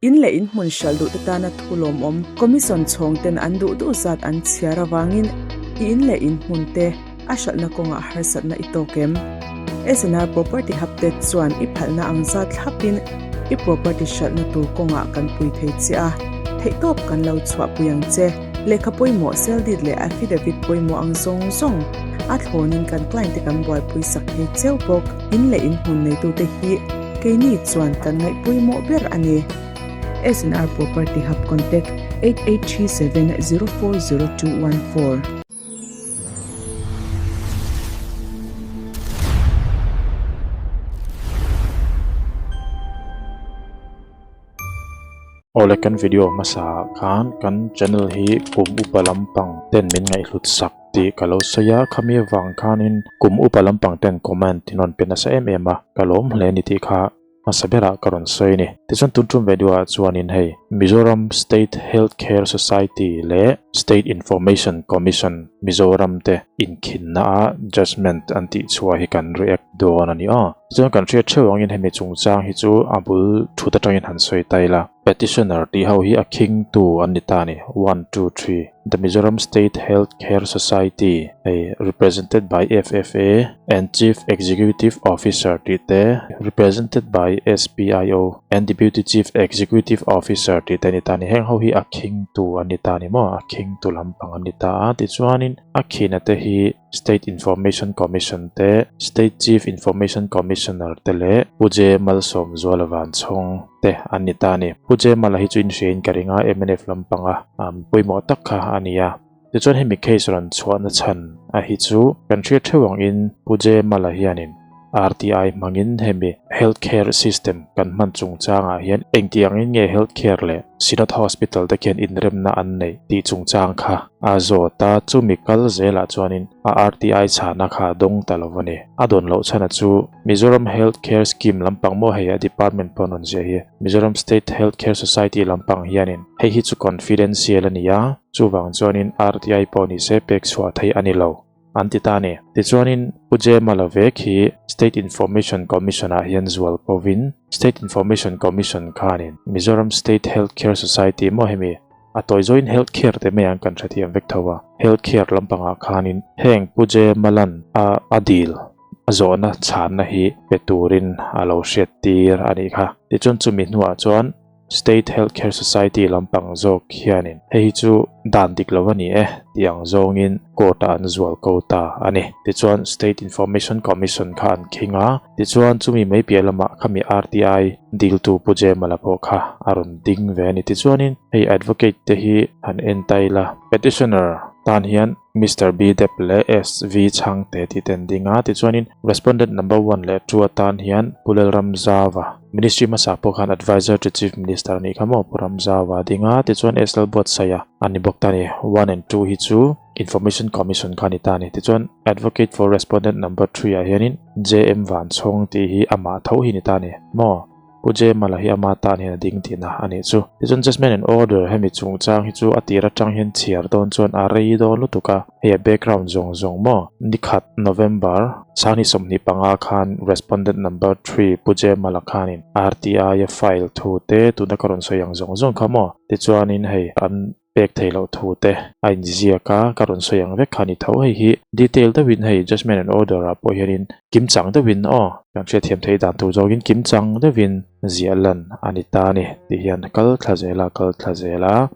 In leh in hmun hralh duhte tana thu lawmawm Commission chhawng ten an duh duh zat an chhiar avangin i in leh in hmun te a hralhna kawngah harsatna i tawk em? SNR Property Hub te chuan i phalhna ang zat thlapin i property hralhna tur kawngah kan pui thei che a, theihtawp kan lo chhuahpui ang che. Lehkha pawimawh sale deed leh affidavit pawimawh ang zawng zawng a thlawnin kan client te kan buaipui sak thei cheu bawk. In leh in hmun neitute hi keini chuan kan ngaih pawimawh ber a ni. SNR Property Hub Contact, 8837 040214. Awle kan video hmasa ah khan kan channel hi kum upa lampang ten min ngaihhlut sak tih ka lo sawi a khami avang khanin kum upa lampang ten comment in rawn pe nasa em em a ka lawm hle ni tih kha hmasa berah ka rawn sawi a ni. Tichuan tun tum video ah chuanin hei Mizoram State Health Care Society leh State Information Commission Mizoram te inkhinna a judgement an tih chhuah hi kan react dawn a ni aw. Tichuan kan hriat theuh angin hemi chungchang hi chu a bul thut atangin han sawi ta ila. Petitioner tih ho hi a khingtu an ni ta a ni, one, two, three, The Mizoram State Health Care Society hei represented by FFA and Chief Executive Officer tih te represented by SPIO and Deputy Chief Executive Officer tih te a ni ta a ni. Heng ho hi a khingtu an ni ta a ni maw? A khingtu lampang an ni ta a. Tichuanin a khina te hi. State Information Commission te, State Chief Information Commissioner te leh Pu J Malsawm Zuala Vanchhawng te an ni ta a ni. Pu J Mala hi chu inhriain ka ring a, mnf lampanga pawimawh tak kha a ni a. Tichuan hemi case rawn chhuahna chhan a hi chu kan hriat theuh angin Pu J Mala hianin RTI hmangin hemi Health Care System kan hman chungchangah hian engtiangin nge Health Care leh Synod Hospital te khian inremna an neih tih chungchang kha a zawt a, chumi kal zelah chuanin a RTI chhana kha a dawng ta lo a ni. A dawn loh chhana chu Mizoram Health Care Scheme lampang maw hei a department pawh an rawn ziah hi Mizoram State Health Care Society lampang hianin hei hi chu confidential a ni a, chuvang chuanin RTI pawh nise pek chhuah theih a ni lo. An ti ta a ni. Tichuanin, Pu Jema Lavek hi State Information Commission-ah hian zual kovin, State Information Commission khanin Mizoram State Health Care Society maw hemi a tawi zawin Health Care te mai ang kan hrethiam vek tho a, Health Care lampangah khanin heng Pu Jema lan a a dil a zawhna chhanna hi pe turin a lo hriattir a nih kha. Tichuan chumi hnuah chuan State Health Care Society lampang zawk hianin hei hi chu dan dik lo a ni e tih ang zawngin court-ah an zual ko ta a ni. Tichuan State Information Commission kha an khing a, tichuan chumi mai piah lamah khami RTI diltu Pu Jemala pawh kha a rawn ding ve a ni. Tichuanin hei advocate te hi han en ta ila, petitioner tan hian Mister B Dep leh SV Chhangte tih te an ding a, tichuanin respondent number one leh two atan hian Pu Lalramzava, Ministry hmasa pawh khan Adviser to Chief Minister a nih kha maw Pu Ramzava a ding a, tichuan SL Buatsaia a ni bawk ta a ni. One and two hi chu Information Commission kha a ni ta a ni. Tichuan Advocate for Respondent number three ah hianin JM Vanchhawng tih hi amah tho hi a ni ta a ni maw. Pu Jemala hi ama tan hian a ding tihna a nih chu. Tichuan Judgement and Order hemi chungchang hi chu a tir atang hian chhiar dawn chuan a rei dawn lutuk a, hei a background zawng zawng maw? Nikhat, November, Sanghnih 25 khan Respondent Number Three Pu Jemala khanin RTI a file thu te tuna ka rawn sawi ang zawng zawng kha maw? Tichuanin hei an pek theih loh thu te a inziak a, ka rawn sawi ang vek kha a ni tho. Hei hi detail deuhin hei judgement and order ah pawh hianin kimchang deuhin aw kan hriatthiam theih dan tur zawkin kimchang deuhin ziah lan a ni ta a ni tih hian kal thla zel a, kal thla zel a.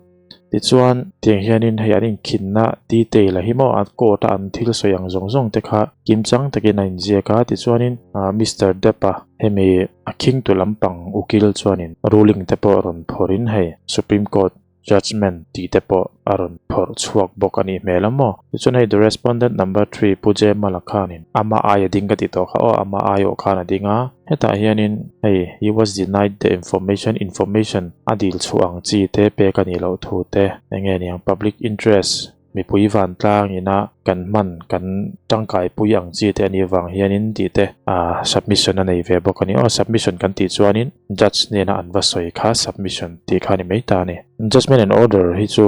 Tichuan tiang hianin hei an inkhinna detail a hi maw a court a an thil sawi ang zawng zawng te kha kimchang takin a inziak a, tichuanin Mister Depp-a hemi a khingtu lampang ukil chuanin ruling te pawh rawn phawrhin hei Supreme Court Judgement tih te pawh a rawn phawrh chhuak bawk a nih hmel a maw? Tichuan hei the respondent number three Pu J Mala khanin ama ai a ding ka ti tawh kha aw, ama aiawh khan a ding a, hetah hianin hei he was denied the information information a dil chhuah ang chi te pek a nih loh thu te enge niang public interest Mipui vantlang ina kan hman kan tangkai pui ang chi te a nih vang hianin tih te ah submission a nei ve bawk a ni aw. Submission kan tih chuanin judge hnena an va sawi kha submission tih kha a ni mai ta a ni. Judgement and order hi chu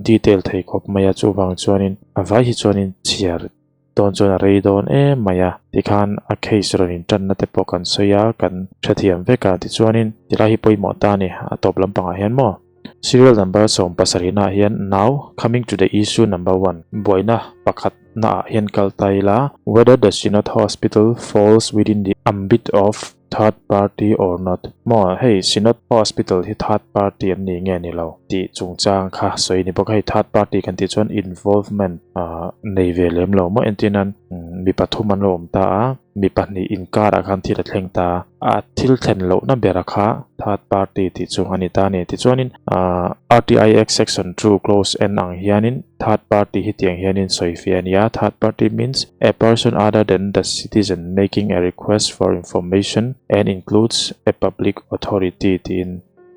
detail thei khawp mai a, chuvang chuanin a vai hi chuanin chhiar. dawn chuan a rei dawn em mai a, tikhan a case rawn intanna te pawh kan sawi a, kan hrethiam vek a, tichuanin tilai hi pawimawh ta a ni, a tawp lampangah hian maw. Serial number 17 ah hian now coming to the issue number one buaina pakhat na ah hian kal ta ila whether the Synod Hospital falls within the ambit of third party or not maw hei Synod Hospital hi third party an ni nge ni lo tih chungchang kha sawi ni bawk a hei third party kan tih chuan involvement ah nei ve lem lo maw entir nan mi pathum an lo awm ta a mi pahnih inkarah khan thil a thleng ta a thil thlen lohna bera kha third party tih chu a ni ta a ni. Tichuanin ahh RTI Act section 2 clause N ang hianin third party hi tiang hianin sawi fiah a ni a, third party means a person other than the citizen making a request for information and includes a public authority tiin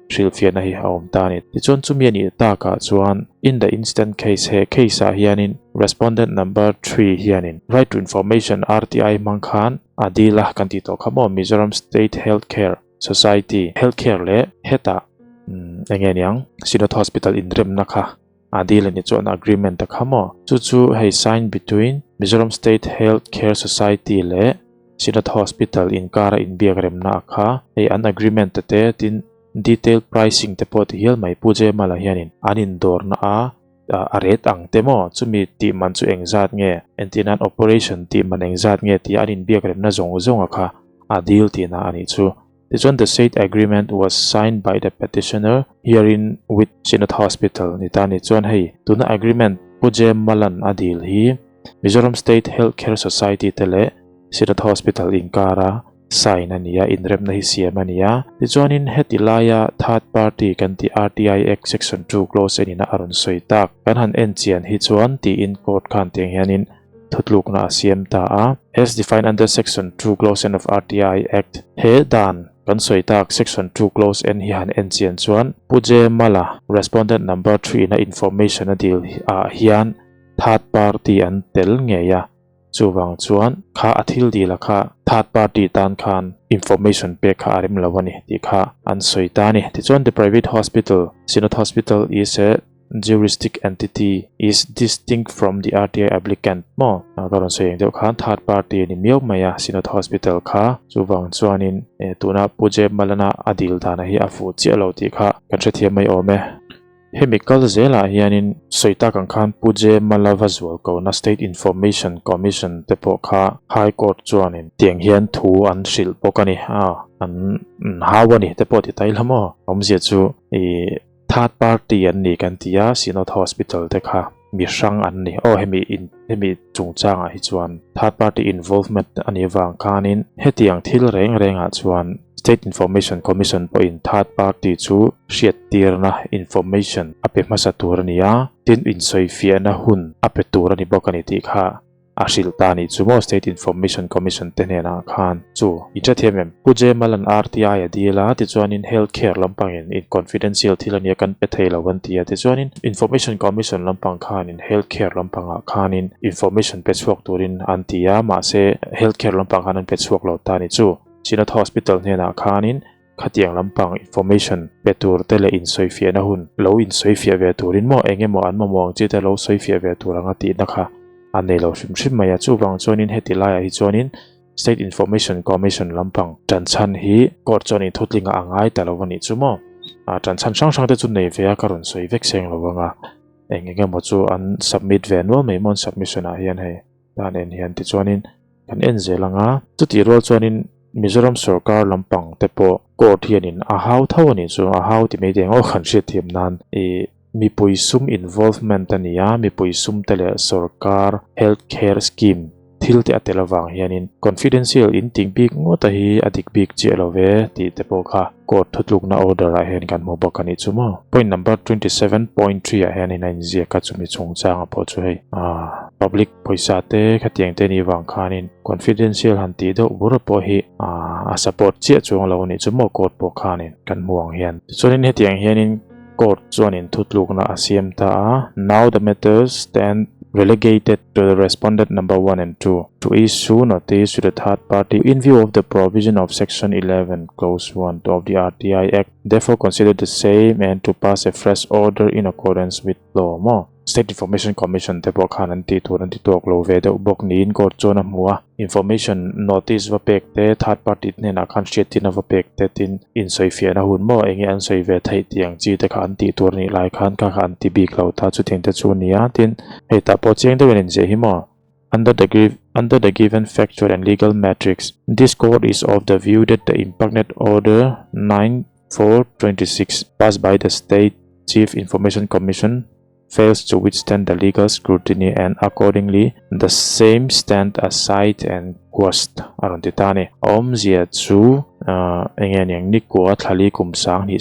hrilhfiahna hi a awm ta a ni. Tichuan chumi a nih takah chuan in the instant case he case ah hianin respondent number 3 hianin right to information RTI hmang khan a dil a kan tih tawh kha maw Mizoram State Health Care Society Health Care leh hetah eng nge niang Synod Hospital inremna kha a dil a ni chuan agreement a kha maw chu chu hei sign between Mizoram State Health Care Society leh Synod Hospital inkara inbiak remna a kha hei an agreement te te tin detail pricing te pawh ti hial mai Pu Jemala hianin an indawrna a a ret ang te maw chumi tih man chu engzat nge entir nan operation tih man engzat nge tih an inbiak remna zawng zawng a kha a deal tihna a nih chu. Tichuan the said agreement was signed by the petitioner herein with Synod Hospital ni ta ni chuan hei tuna agreement Pu J Malan a deal hi Mizoram State Health Care Society te leh Synod Hospital inkara sign a ni a, inremna hi siam a ni a. Tichuanin heti laia third party kan tih RTI Act section 2 clause en ina a rawn sawi tak kan han en chian hi chuan tiin court khan tiang hianin thutlukna a siam ta a. As defined under section 2 clause en of RTI Act he dan kan sawi tak section 2 clause en hi han en chian chuan Pu J Mala respondent number 3 ina information a dil ah hian third party an tel ngei a. Chuvang chuan kha a thil dil a kha third party tan khan information pek kha a rem lo a ni tih kha an sawi ta a ni. Tichuan the private hospital, Synod Hospital is a juristic entity is distinct from the RTI applicant maw ka rawn sawi ang deuh khan third party a ni miau mai a Synod Hospital kha. Chuvang chuanin tuna Pu Jeb Malana a dil dana hi a fuh chiah lo tih kha kan hrethiam mai awm e. Hemi kal zelah hianin sawi tak ang khan Pu J Malava zualkona State Information Commission te pawh kha High Court chuanin tiang hian thu an hrilh bawk a ni a, an hau a ni te pawh ti ta ila maw? Awmzia chu ih third party an ni kan ti a, Synod Hospital te kha mi hrang an ni. Aw hemi in hemi chungchangah hi chuan third party involvement a nih avang khanin hetiang thil reng rengah chuan State Information Commission pawhin third party chu hriattirna, information, a pe hmasa tur a ni a, tin insawifiahna hun a pe tur a ni bawk a ni tih kha a hrilh ta a nih chu maw State Information Commission te hnenah khan chu in hrethiam em? Pu Jemalan RTI a dil a, tichuanin Health Care lampangin in confidential thil a nia kan pe thei lo an ti a, tichuanin Information Commission lampang khanin Health Care lampangah khanin information pe chhuak turin an ti a, mahse Health Care lampang khan an pe chhuak lo ta a ni chu. Synod Hospital hnenah khanin khatiang lampang information pe tur te leh insawifiahna hun lo insawifiah ve turin maw eng emaw an mamawh ang chi te lo sawifiah ve tur anga tihna kha a nei lo hrim hrim mai a. Chuvang chuanin heti laiah hi chuanin State Information Commission lampang tanchhan hi court chuan inthutlinga a ngai ta lo a nih chu maw. Tanchhan hrang hrang te chu nei ve a ka rawn sawi vek seng lo anga eng eng emaw chu an submit ve nual mai maw an submission ah hian hei. Dan en hian tichuanin kan en zel ang a, chutih rual chuanin Mizoram sorkar lampang te pawh court hianin a hau tho a nih chu, a hau ti mai deng aw kan hriatthiam nan ih mipui sum involvement a ni a, mipui sum te leh sorkar health care scheme thil te a tel avang hianin confidential in tih bik ngawt a hi a dik bik chiah lo ve tih te pawh kha court thutlukna order ah hian kan hmu bawk a nih chu maw. Point number 27.3 ah hianin a inziak a chumi chungchanga pawh chu hei ah public pawisa te khatiang te ni vang khanin confidential han tih deuh bur pawh hi ah a support chiah chuang lo a nih chu maw court pawh khanin kan hmu ang hian. Tichuanin hetiang hianin court chuanin thutlukna a siam ta a, now the matters stand relegated to the respondent number 1 and 2 to issue notice to the third party in view of the provision of section 11 clause 1 of the RTI Act, therefore consider the same and to pass a fresh order in accordance with law maw. State Information Commission te pawh khan an tih tur an ti tawk lo ve deuh bawk niin court chuan a hmu a. Information notice va pek te, third party te hnenah khan hriattirna va pek te tin insawifiahna hun maw eng nge an sawi ve theih tih ang chi te kha an tih tur a nih lai khan kha kha an ti bik lo ta chutiang te chu a ni a. Tin, hei tah pawh chiang deuhin an inziah hi maw? Under the under the given factual and legal matrix, this court is of the view that the impugned order 9426 passed by the State Chief Information Commission fails to withstand the legal scrutiny and accordingly the same stand aside and quashed a rawn ti ta a ni. A awmzia chu eng nge niang nikua thlali kum 20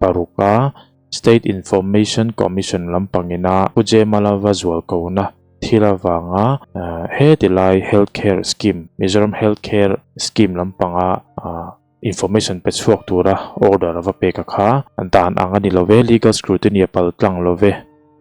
26 a State Information Commission lampangina Pu Jemala va zualkona thil avanga heti lai Health Care Scheme, Mizoram Health Care Scheme lampanga information pe chhuak tura order a va pek a kha dan ang a ni lo ve, legal scrutiny a pal tlang lo ve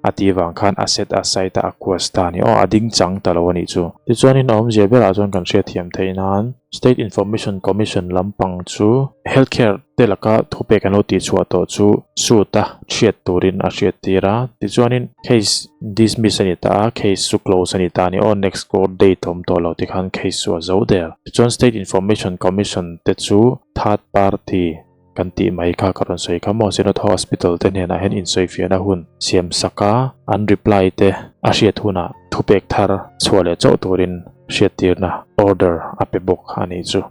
a tih vang khan a set aside a a quash ta a ni. Aw a ding chang ta lo a nih chu. Tichuanin a awmzia berah chuan kan hriatthiam theih nan State Information Commission lampang chu Health Care te laka thupek an lo tihchhuah tawh chu suit a hriat turin a hriat tir a, tichuanin case dismiss a ni ta a, case chu close a ni ta a ni aw, next court date a awm tawh lo tikhan case chu a zo der. Tichuan State Information Commission te chu third party kan tih mai kha ka rawn sawi kha maw, Synod Hospital te hnenah hian insawifiahna hun siam sak a, an reply te a hriat hunah thupek thar chhuah leh chauh turin hriattirna order a pe bawk a nih chu.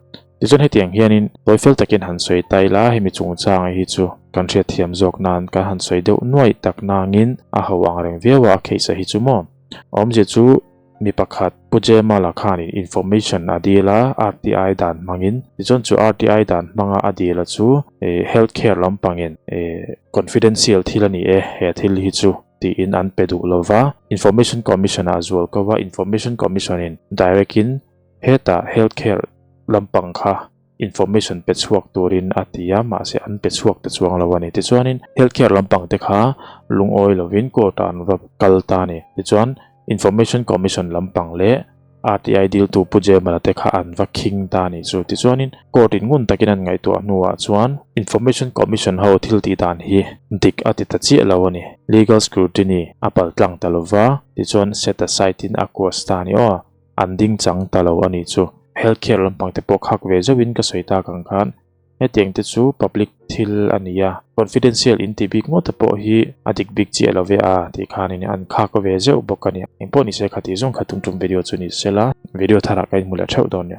Tichuan hetiang hianin tawi fel takin han sawi ta ila, hemi chungchang hi chu kan hriatthiam zawk nan kan han sawi deuh nuaih tak nangin a ho ang reng viau a, a kheihsa hi chu maw? Awmzia chu mi pakhat Pu Jemala khanin information a dil a, RTI dan hmangin, tichuan chu RTI dan hmanga a dil a chu health care lampangin confidential thil a ni e, he thil hi chu tiin an pe duh lova, Information Commission ah zual ko a, Information Commission in direct in Hetah health care lampang kha information pe chhuak turin a ti a, mahse an pe chhuak ta chuang lo a ni. Tichuanin health care lampang te kha lungawi lovin court ah an va kal ta a ni. Tichuan information commission lampang leh RTI diltu Pu Jemala te kha an va khing ta a nih chu. Tichuanin court in ngun takin an ngaihtuah hnuah chuan information commission ho thil tih dan hi dik a ti ta chiah lo a ni. Legal scrutiny a paltlang ta lova, tichuan set aside in a quash ta a ni aw. An ding chang ta lo a nih chu. Health care lampang te pawh khak ve zauhin ka sawi tak ang khan hetiang te chu public thil a ni a, confidential in tih bik ngawt te pawh hi a dik bik chiah lo ve a tih khanin an khak ve zeuh bawk a ni. Engpawh ni se kha tih zawng kha tum tum video chu ni sela video tharah ka inhmu leh theuh dawn nia.